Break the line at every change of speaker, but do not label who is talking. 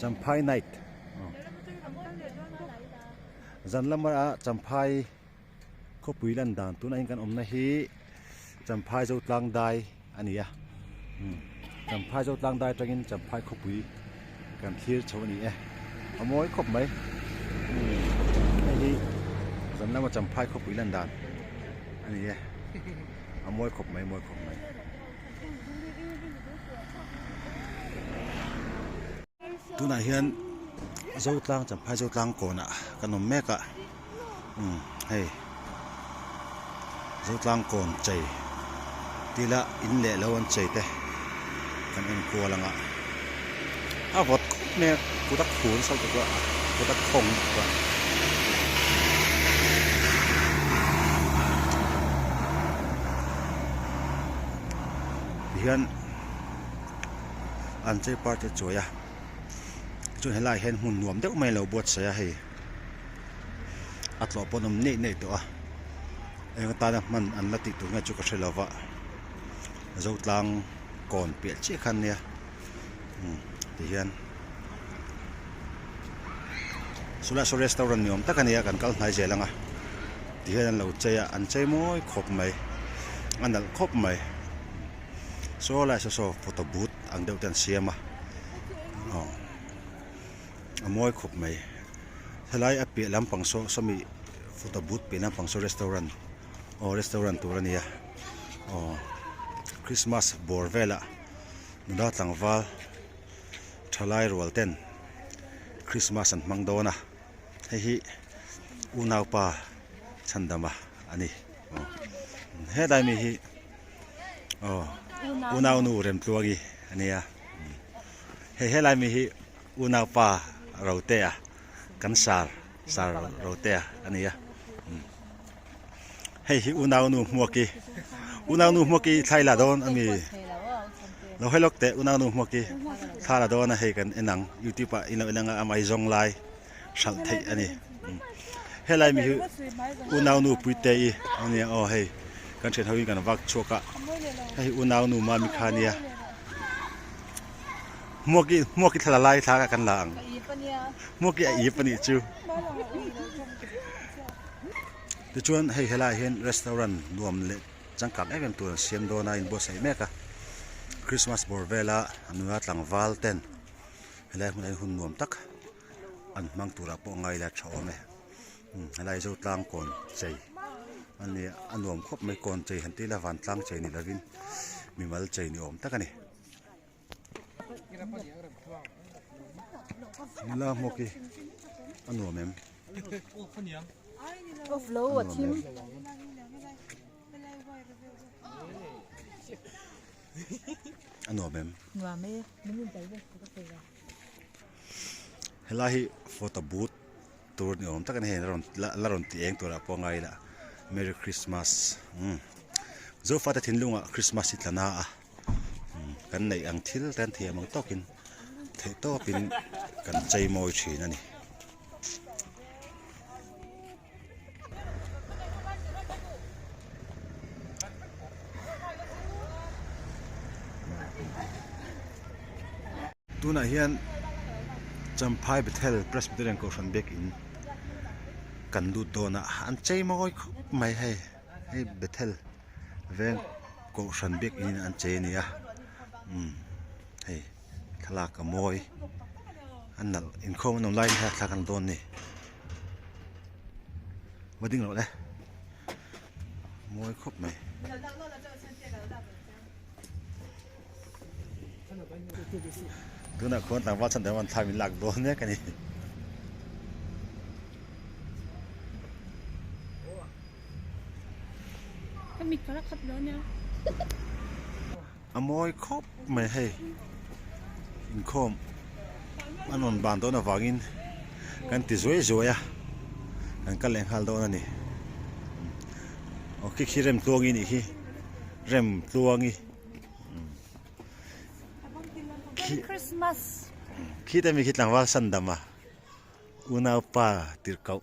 Champhai night zan lama Champhai khawpui lan dan tunah hian kan awmna hi Champhai Zotlang dai a ni a Champhai Zotlang dai atangin Champhai khawpui kan thlir chho a ni e a mawi khawp mai hei hi zan lama Champhai khawpui lan dan a ni e a mawi khawp mai mawi khawp mai. Tunah hian Zotlang Champhai Zotlang kawnah kan awm mek a umm hei Zotlang kawn chei tila in leh lo an chei te kan en kual ang a a vawt khawp mai a kut a khur nasa lutuk a kut a khawng lutuk a. Tihian an chei par te chuai a chuan helaiah hian hmun nuam deuh mai a lo buatsaih a hei a tlawh pawh an awm neih neih tawh a eng atana hman an la tih tur nge chu ka hre lo va Zotlang kawn piah chiah kha ania umm tihian chulaiah saw restaurant ni awm tak a ni a kan kal hnai zel ang a tihian an lo chei a an chei mawi khawp mai a nalh khawp mai saw lai saw saw photo booth ang deuh te an siam a aw a mawi khawp mai helai a piah lampang saw sawmi photo booth piah lampang saw restaurant aw restaurant tur a ni a aw christmas bawr velah nula tlangval thalai rual ten christmas an hmang dawn a hei hi unaupa chhandama a ni aw helai mi hi aw unaunu remtluangi a nia hei helai mi hi unaupa rotea kan sar sar rotea a ni a hei hi unaunu hmuaki unaunu hmuaki thlai la dawn ami lo hawi lawk teh unaunu hmuaki thla la dawn a hei kan en ang youtube ah in lo en anga amah hi zawng lai hralh theih a ni helai mi hi unaunu puite i ania aw hei kan thian ho in kan vak chhuak a hei unaunu mami kha ania hmuaki hmuaki thla la lai thla kha kan la ang hmuaki a ip anih chu. Tichuan hei helaiah hian restaurant nuam leh changkang em em tur an siam dawn a inbuatsaih mek a Christmas bawr vela nula tlangval ten helai hmunah hian hun nuam tak an hmang turah pawh ngai ila tha awm e helai Zotlang kawn chei a nia a nuam khawp mai kawn chei han tih ila vantlang chei ni lovin mimal chei ni awm tak a ni. Nula hmuak hi a nuam em?
Off lo a thim.
A nuam em?
Nuam e.
Helai hi photo booth tur ni awm tak a ni hei la rawn ti eng turah pawh a ngai la Merry Christmas umm Zofate thinlungah Christmas hi tla na a. Kan neih ang thil te an thiam ang tawkin theih tawpin kan chei mawi thin a ni. Tunah hian Champhai Bethel Presbyterian Kohhran biakin kan lut dawn a, an chei mawi khawp mai hei, hei Bethel veng Kohhran biakinn an chei a ni a umm hei thlalak a mawi a nalh inkhawm an awm laiin hian thlalak an dawn a ni va ding loh le mawi khawp mai. Tunah khuan tlangval chhan deuh an thla min lak dawn mek a ni. A mawi khawp mai hei inkhawm an rawn ban dawn avangin kan ti zuai zuai a kan kal leh nghal dawn a ni aw khi khi rem tluangi nih hi rem tluangi khi te mi khi tlangval sandam a unaupa tirhkoh.